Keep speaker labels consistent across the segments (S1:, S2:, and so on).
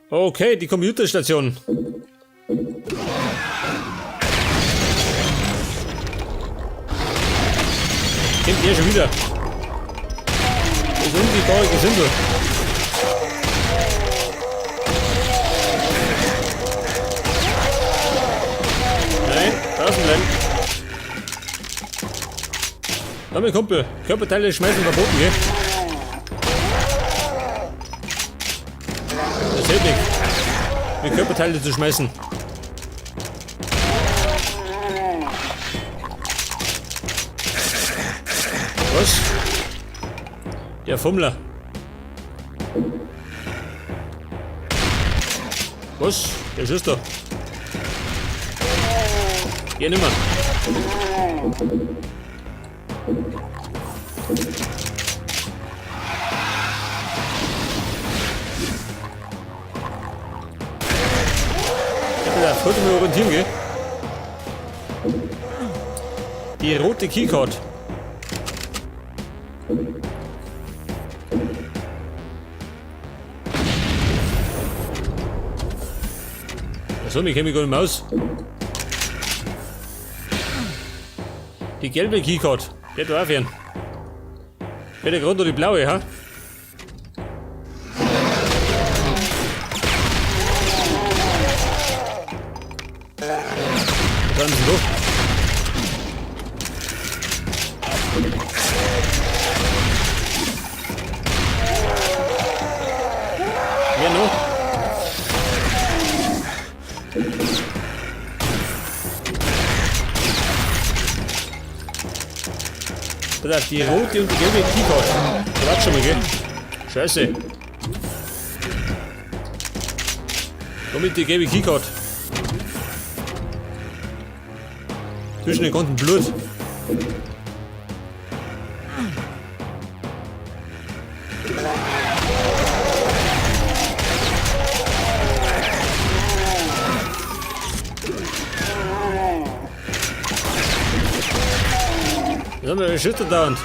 S1: Okay, die Computerstation. Kommt der schon wieder? Das unsichtbare Gesindel. Nein, draußen bleiben. Da, mein Kumpel. Körperteile schmeißen verboten, gell? Das hält nicht. Mir Körperteile zu schmeißen. Was? Der Fummler. Was? Der schießt da. Geh nimmer. Ich hab da heute mal orientieren, gell? Die rote Keycard. Achso, ich kenne mich gar nicht mehr aus. Die gelbe Keycard. Der hat auch fern. Der gerade noch die blaue, ha? Was haben sie da? Wer noch? Pass auf, die rote und die gelbe Keycard. Warte schon mal, gell? Scheiße. Komm mit die gelbe Keycard. Zwischen den ganzen Blut. Was haben wir erschüttert dauernd?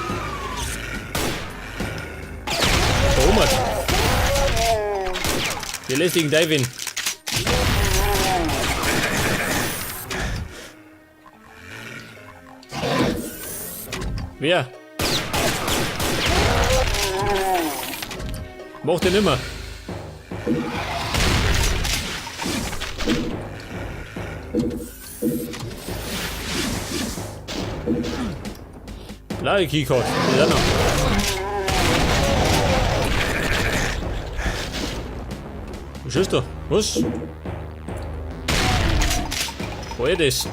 S1: Verhungert. Die lästigen Diving. Wer? Macht den nimmer. Blaue Keycard. Ist auch noch. Was ist da? Was? Wo ist das?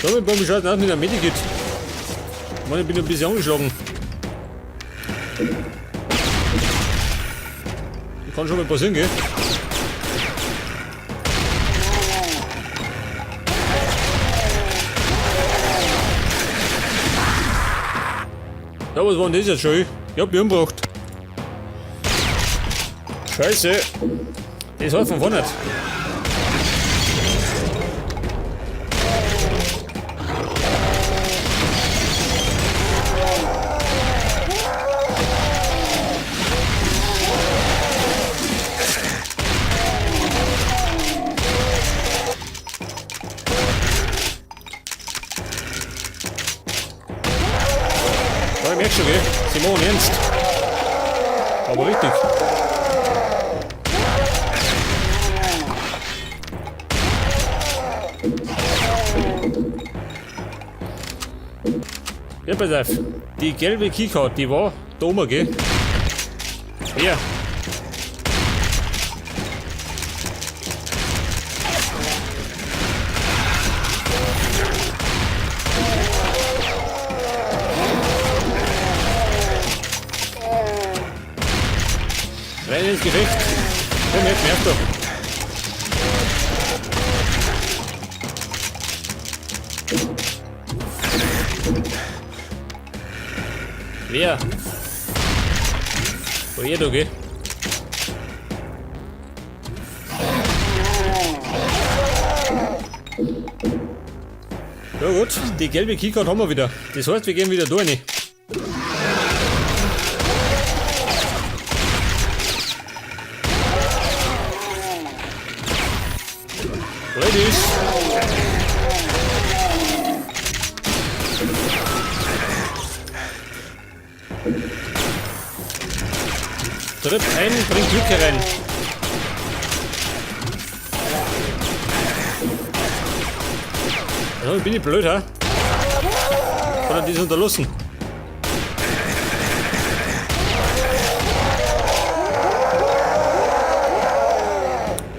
S1: So, mein Baum schaut aus mit einem Medikit. Mann, ich bin ein bisschen angeschlagen. Das kann schon mal passieren, gell? Ja, was war denn das jetzt schon? Ich hab mich umgebracht. Scheiße. Das war von vorne. Ja, ich merk schon, gell? Sie machen ernst. Aber richtig. Ja, pass auf. Die gelbe Keycard, die war da oben, gell? Ja. Rein ins Gefecht. Komm, jetzt nervt doch. Wer? Wo ihr da, gell? Ja gut, die gelbe Keycard haben wir wieder. Das heißt, wir gehen wieder da rein. Ladies. Tritt ein, bringt Glück herein. Also, bin ich blöd, hä? Oder die ist unterlassen.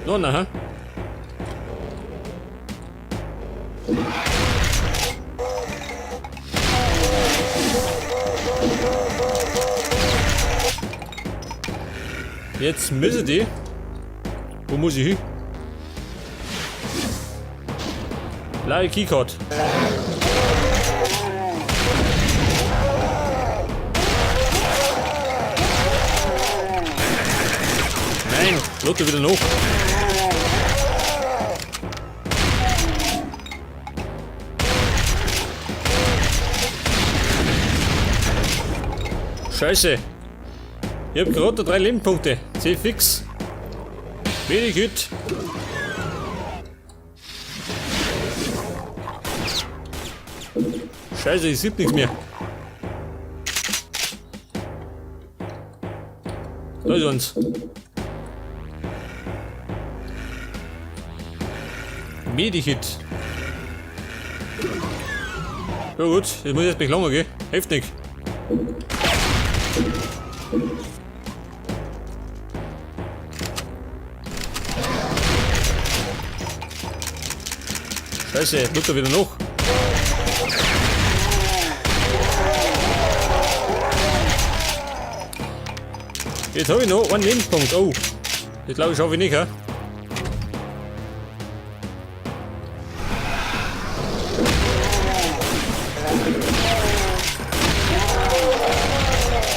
S1: No, na, hä? Jetzt müssen die. Wo muss ich hin? Blaue Keycard. Nein, Lotte wieder noch. Scheiße. Ich hab gerade 3 Lebenspunkte. C fix. Wenig Hit. Scheiße, ich sehe nichts mehr. Da ist uns. Medikit. Ja gut, ich muss jetzt mich lange gehen. Hilft nicht. Scheiße, tut er wieder noch. Jetzt hab ich noch einen Lebenspunkt. Oh, das glaube ich schaffe ich nicht, hä?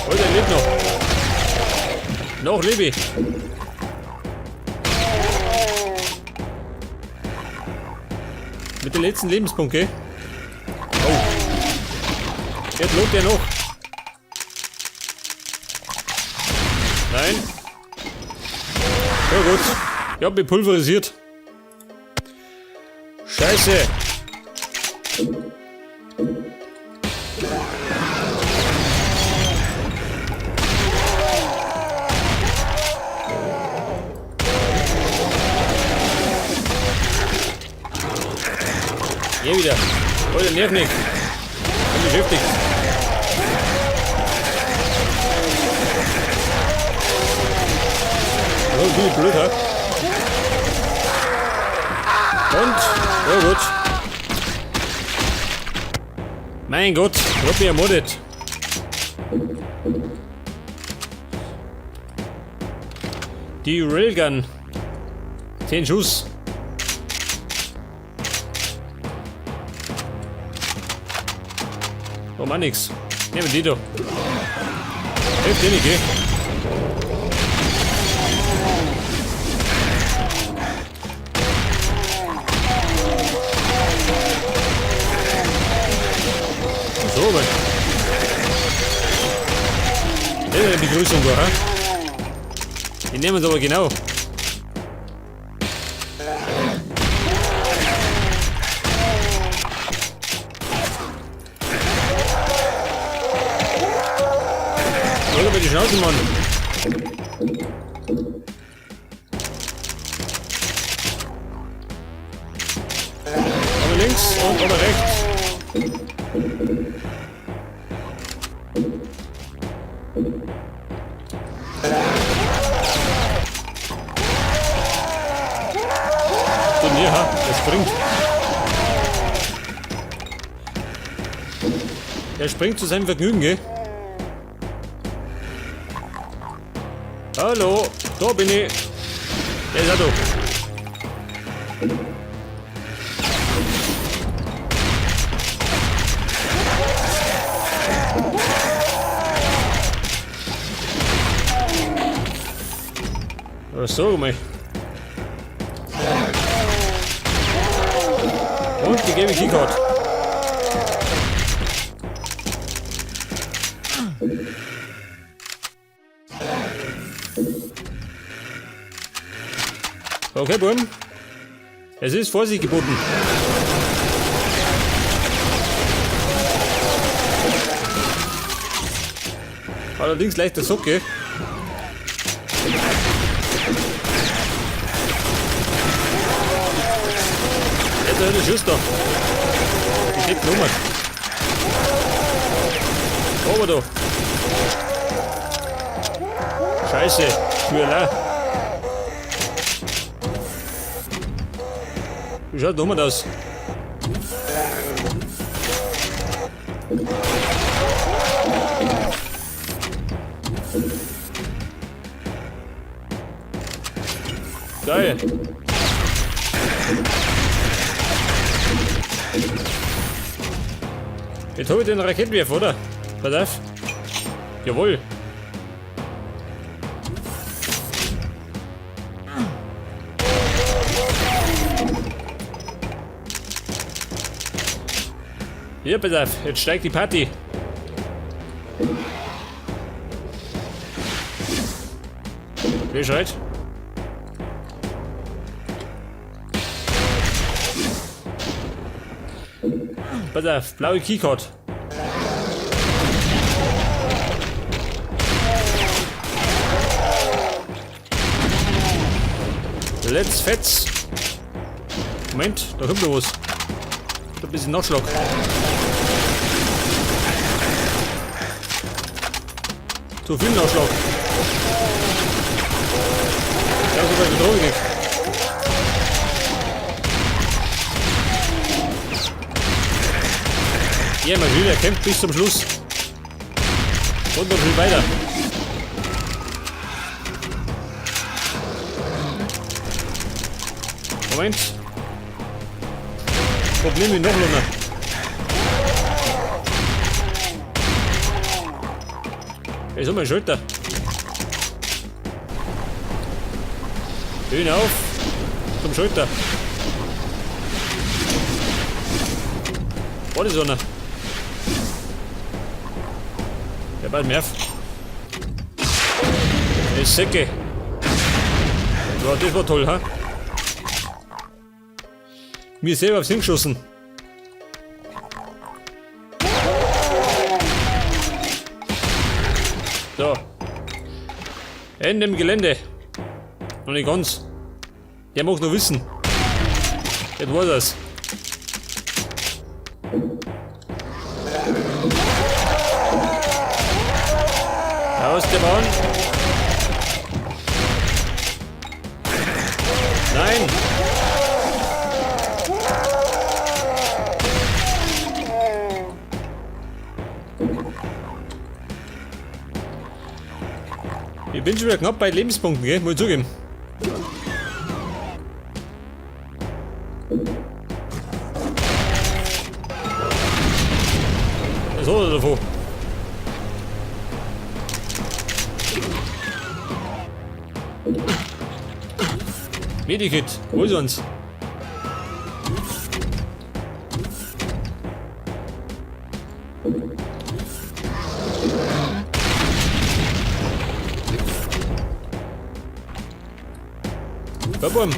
S1: Oh, der lebt noch. Noch lebe ich. Mit dem letzten Lebenspunkt, gell? Oh. Jetzt lohnt der noch. Nein. Ja gut. Ich hab mich pulverisiert. Scheiße. Hier wieder. Oh, der nervt nicht. Bin beschäftigt. Oh, bin ich blöd, hä? Und? Ja gut. Mein Gott, ich hab mich ermordet. Die Railgun. 10 Schuss. Oh Mann, nix. Nehmen wir die da. Hilft dir nicht, gell? So, aber. Das ist eine Begrüßung da, hä? Die nehmen es aber genau. Halt die Schnauze, Mann. Aber links und aber rechts. Und hier, ha, der springt. Der springt zu seinem Vergnügen, gell? Hallo, da bin ich. Der ist auch da. So, mal. Und die gelbe Keycard. Okay, Burm. Es ist Vorsicht geboten. Allerdings leichter Socke. Ja, da ist der Schuss da. Die steht Nummer. Aber da. Scheiße, Schürla. Wie schaut dumm aus? Geil. Jetzt hab ich den Raketenwerfer, oder? Pass auf. Jawohl. Hier, pass auf. Jetzt steigt die Party. Wer schreit? Pass auf, blaue Keycard. Let's fetz. Moment, da kommt noch was. Da ein bisschen Nachschlag. Zu viel Nachschlag. Ja, so weit Bedrohung nicht. Ja, mein Schüler kämpft bis zum Schluss. Und noch viel weiter. Moment. Problem mit noch länger. Ist um meine Schulter. Hinauf zum Schulter. War die Sonne? Der bald mehr. Ist Säcke. Ja, das war toll, ha? Mir selber aufs hingeschossen. So. Ende im Gelände. Noch nicht ganz. Der mag noch wissen. Jetzt war das. Aus der Bahn. Nein. Ich bin schon wieder knapp bei Lebenspunkten, gell? Muss ich zugeben. Was hat er davon? Medikit, wo ist uns? Komm,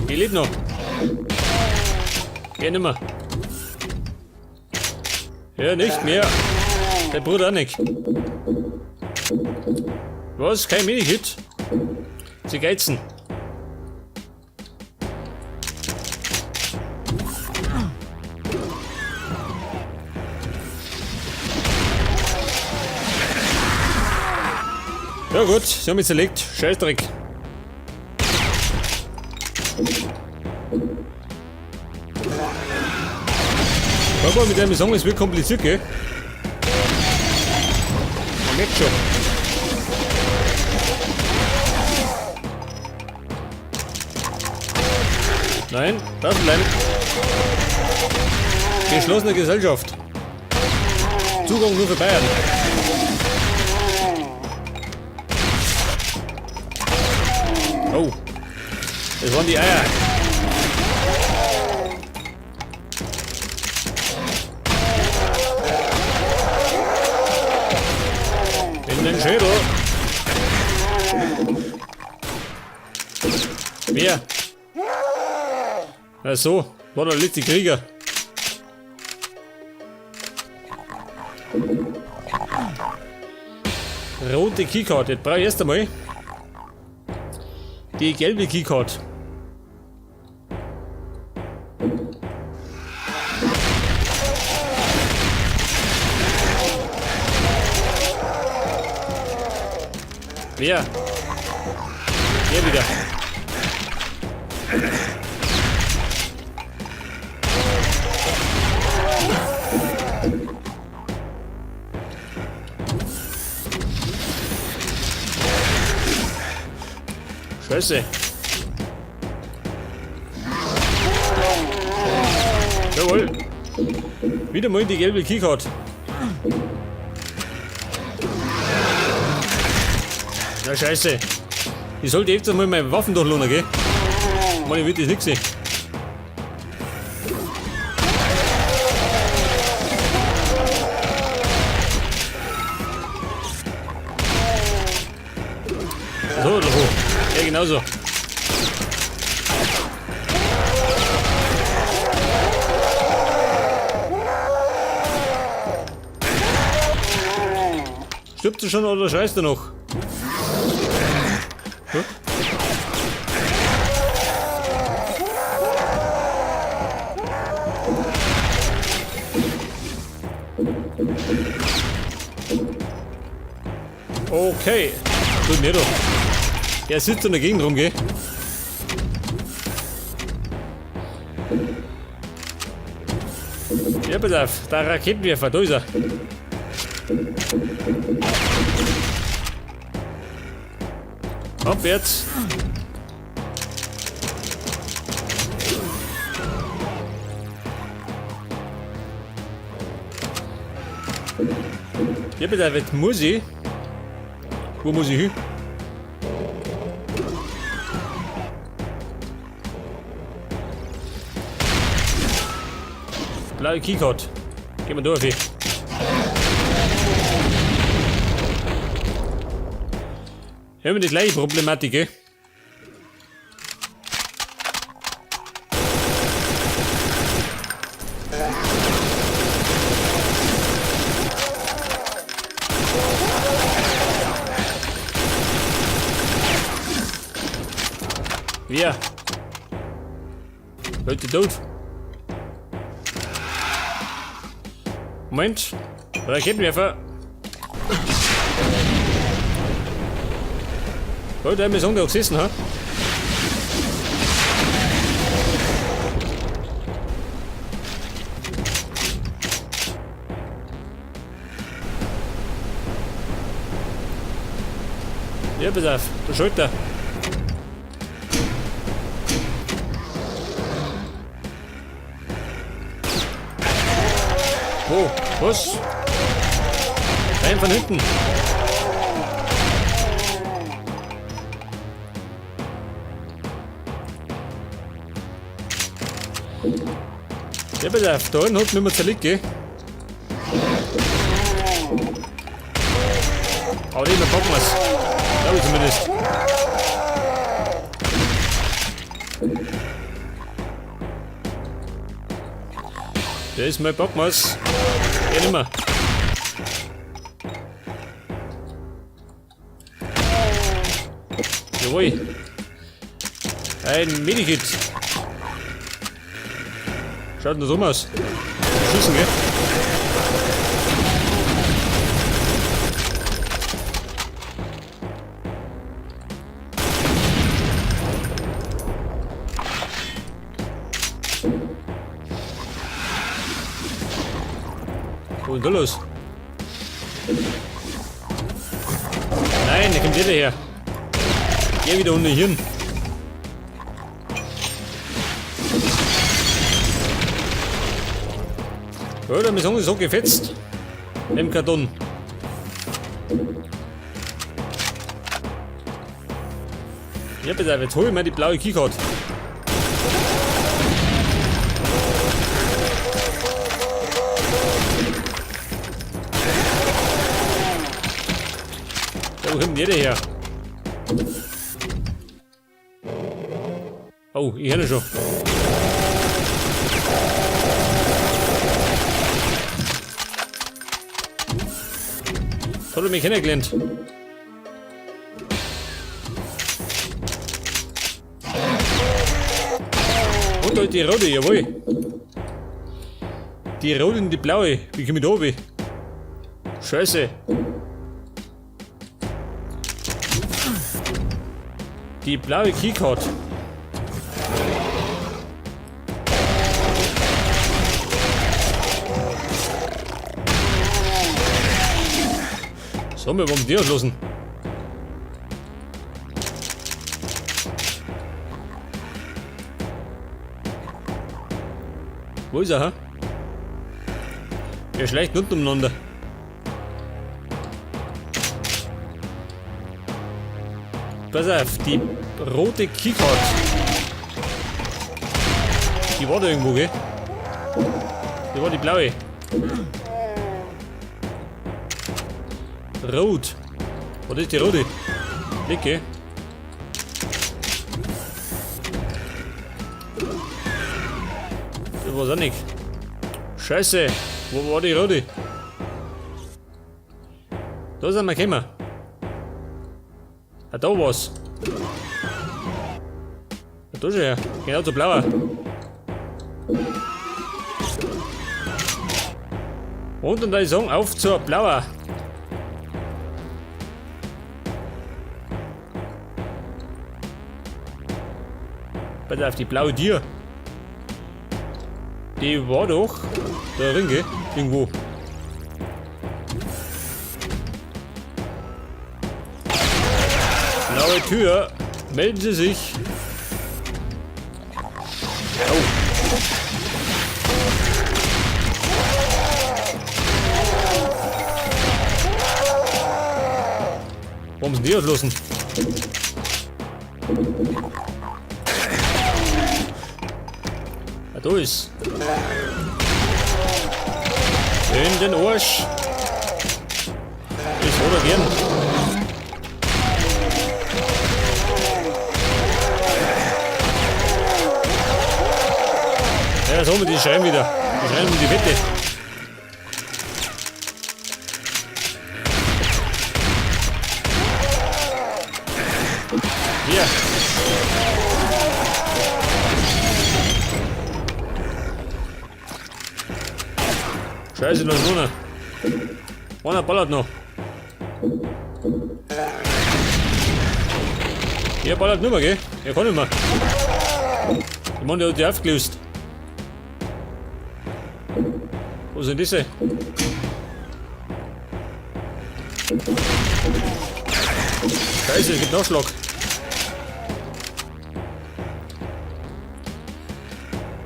S1: ich lebe noch. Geh nimmer. Ja, nicht mehr. Der Bruder auch nicht. Was? Kein Medikit? Sie geizen. Ja gut, sie haben mich zerlegt. Scheißdreck. Aber mit dem Song ist wirklich kompliziert, gell? Man merkt schon. Nein, das bleiben. Geschlossene Gesellschaft. Zugang nur für Bayern. Oh. Das waren die Eier. In den Schädel. Wer? Ach so, war der letzte Krieger. Rote Keycard, jetzt brauche ich erst einmal die gelbe Keycard. Wer? Wer wieder? Scheiße. Jawohl. Wieder mal die gelbe Keycard. Na scheiße. Ich sollte jetzt einmal meine Waffen durchlohnen, gell? Mann, ich will das nicht sehen. So oder so. Ja, genauso. Stirbt du schon oder schreist du noch? Hm? Okay. Tut mir doch. Der sitzt in der Gegend rum, gell? Ja, pass auf, der Raketenwerfer, da ist er. Abwärts. Ja, pass auf, jetzt muss ich. Wo muss ich hin? Blaue Keycard. Gehen wir durch. Hier haben wir die gleiche Problematik, gell? Wer? Leute tot. Moment. Raketenwerfer. Oh, der hat mir sagen, der hat gesessen, ha? Ja, pass auf, der Schalter. Wo? Was? Rein von hinten. Ja, pass auf, da hinten hat mich immer zerlegt, gell? Aber den packen wir's. Glaube ich zumindest. Der ist mein Packmas. Geh nimmer. Jawohl. Ein Medikit. Schaut nur so aus. Schießen, gell? Wo ist denn da los? Nein, der kommt wieder her. Geh wieder unter Hirn. Ja, der Mission ist so gefetzt. Im Karton. Ja, bitte, jetzt hol ich mir die blaue Keycard. Ja, wo kommt denn der her? Oh, ich höre schon. Das hat er mich kennengelernt. Und da die rote, jawohl. Die rote und die blaue. Wie komme ich da runter? Scheiße. Die blaue Keycard. So, wir wollen die auslassen. Wo ist er, hä? Er schleicht unten umeinander. Pass auf, die rote Keycard. Die war da irgendwo, gell? Die war die blaue. Rot. Was ist die rote? Nicht, gell? Das war's auch nicht. Scheiße. Wo war die rote? Da sind wir gekommen. Ah, da war's. Ah, da schon her. Genau zur blauer. Und dann da ich sagen, auf zur blauer. Pass auf, die blaue Tür. Die war doch da drin, gell? Irgendwo. Blaue Tür. Melden Sie sich. Oh. Warum sind die auslassen? Ah, da ist. In den Arsch. Das hat er gern. Ja, so, die schreien wieder. Die schreien um die Wette. Hier. Scheiße, noch ist einer. Einer ballert noch. Er ballert nicht mehr, gell? Er kann nicht mehr. Ich meine, der hat die aufgelöst. Wo sind diese? Scheiße, es gibt Nachschlag.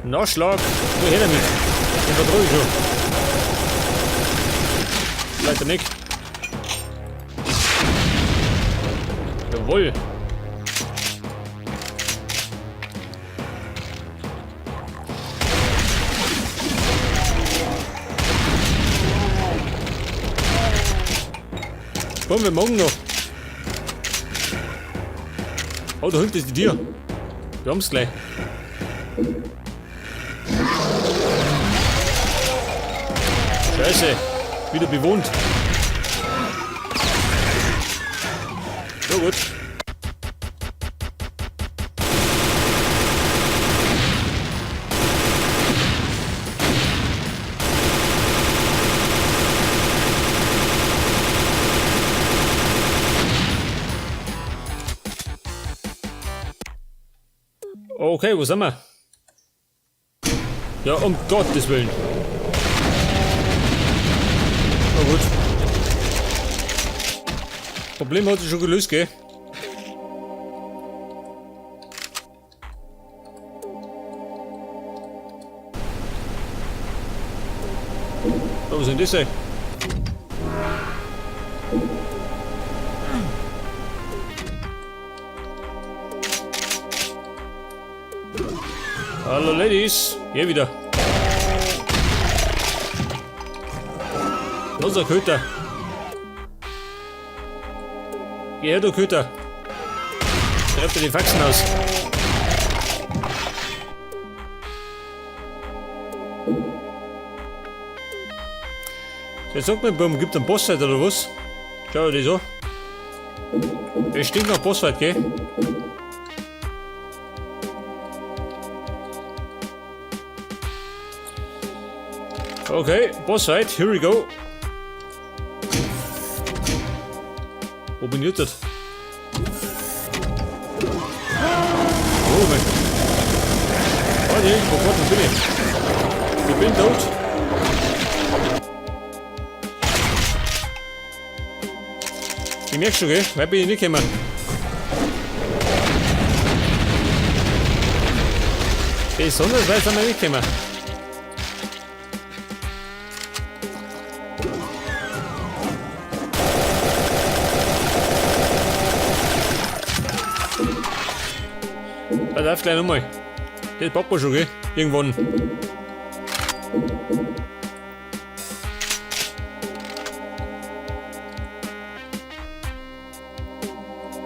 S1: Nachschlag! Nur her damit! Den vertraue ich schon. Leider nicht. Jawohl! Komm, wir morgen noch. Oh, da hinten ist die Tür. Wir haben's gleich. Scheiße, wieder bewohnt. So gut. Okay, wo sind wir? Ja, um Gottes Willen. Na gut. Problem hat sich schon gelöst, gell? Oh, was sind das denn? Hallo Ladies, hier wieder. Los, der Köter. Geh her, du Köter. Treib dir die Faxen aus. Jetzt sag mir, gibt einen Bossfight oder was? Schau dir das an. Es stinkt nach Bossfight, gell? Okay, Bossfight, here we go. Wo bin ich jetzt? Oh mein. Warte, wo Gott, wo bin ich? Ich bin tot. Ich merk schon, gell? Weit bin ich nicht gekommen. Besonders weit sind wir nicht gekommen. Pass auf, gleich nochmal. Das packen wir schon, gell? Irgendwann.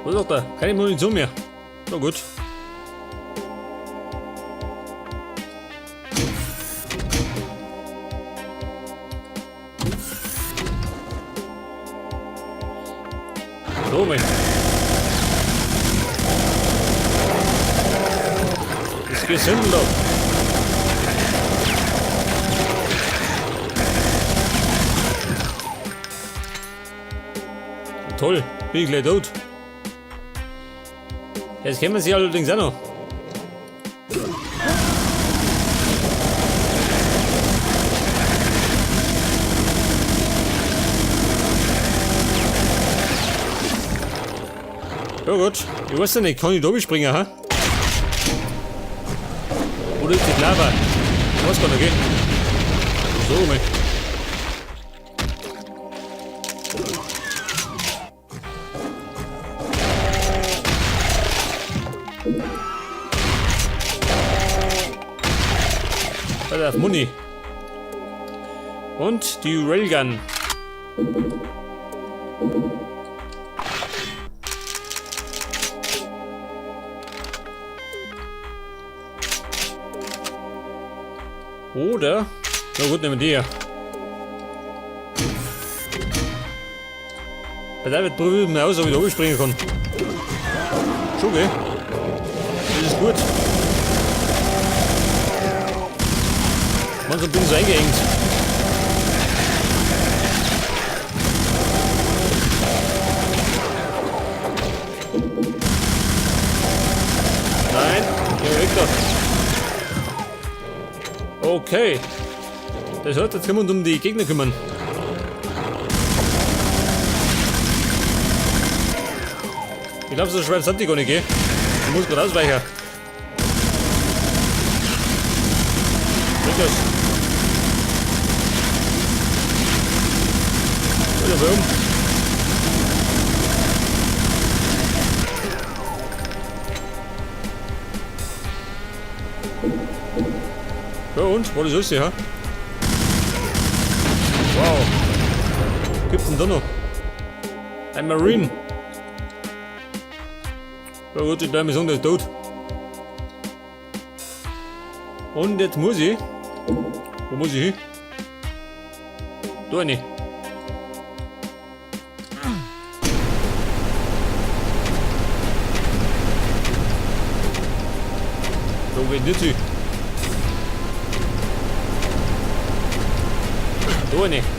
S1: Was sagt er? Keine Munition mehr. Na gut. So, mein. Das Gesindel da. Toll, bin ich gleich tot. Jetzt kennen wir sie allerdings auch noch. Ja gut, ich weiß ja nicht, kann ich da springen, ha? Oder ist das Lava? Ich weiß gar nicht, gell? So, mal. Alter, Muni. Und die Railgun. Oder, na gut, nehmen wir die hier. Bei der wird probieren wir aus, ob ich da springen kann. Schon, gell? Das ist gut. Mann, so bin ich so eingeengt. Nein, geh weg da. Okay. Das heißt, jetzt können wir uns um die Gegner kümmern. Ich glaube, so schwer sind die gar nicht, gell? Ich muss gerade ausweichen. Bringt das. Alter, warum? Ja und? Was ist das hier, hä? Wow. Was gibt's denn da noch? Ein Marine. Ja gut, ich bleib mir sagen, der ist tot. Und jetzt muss ich. Wo muss ich hin? Da rein. Da geht nicht hin. Da rein.